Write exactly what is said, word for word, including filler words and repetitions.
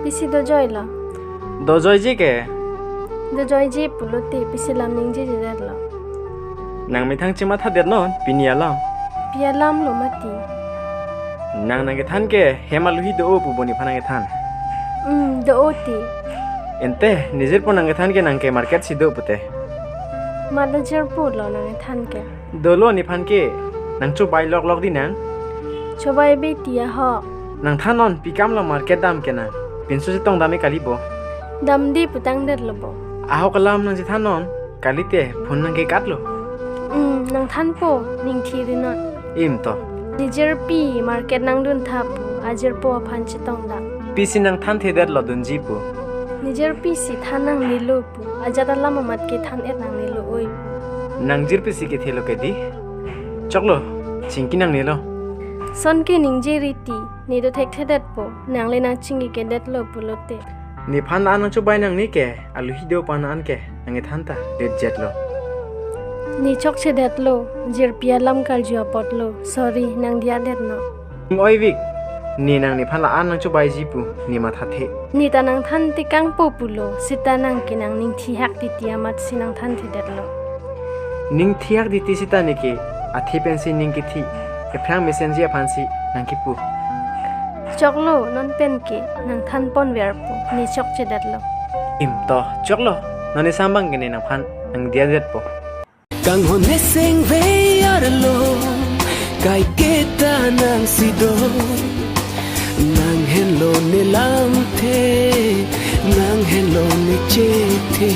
Isi dojoilo. Dojoiji ke? Dojoiji pulote pisi lam ningjejedetlo. Nang methang chemathadet non, pini alam. Pi alamlo mati? Nang nangkethan ke hem aluhi do-o pu bo nephan nangkethan. Hmm, do-o ti. Ante, nejirpo nangkethan ke nang ke market si do pute. Mat ajirpo lo nangkethan ke. Dolo nephan ke, nang chobai loklok di nang. Chobai be ti ahok. Nang than non, pi kam lo market dam ke nang. Pinso chetong dam e kali bo. Damde putangdetlo bo. Ahok alam nangchethan non, kalite phone nangkekatlo. Hmm, nang thanpo, ningthi ri non. Im to. Nejirpi market nangdun tha pu, ajirpo aphan chetong dam. Pisi nang thanthedetlo dunji pu. Nejirpi si than nangnelo pu, ajat alam amat ke than-et nangnelo oi. Nang jirpi si kethelo ke di. Choklo, chingki nangnelo. Son ke ningje ri ti, ne do thekthedetpo, nangle nangchingkikedetlo pulote. Nephan an nangchobai nangne ke, aluhi do aphan an ke, nangkethan ta, detjetlo. Ne chokchedetlo, jirpi alam karju apotlo, sorry, nang diyadet non. Oi Vik, ne nang nephan la-an nangchobaiji pu, ne mathathe. Ne ta nang than tekangpo pulo, sita nang ke nang ningthi hak titi amat si nang thanthedetlo. Ningthi hak titi sita ne ke, athe pensi ning kithi, ephrang mesenji aphansi nang kipu. Choklo, non pen ke, nang thanpon verpo, ne chokchedetlo. Im to, choklo, non ne sambang ke ne nangphan, nang diyadetpo. Kanghon neseng veyarlo, kaiketa nangsi do. Nang henlo ne lamthe, nang henlo ne chethe.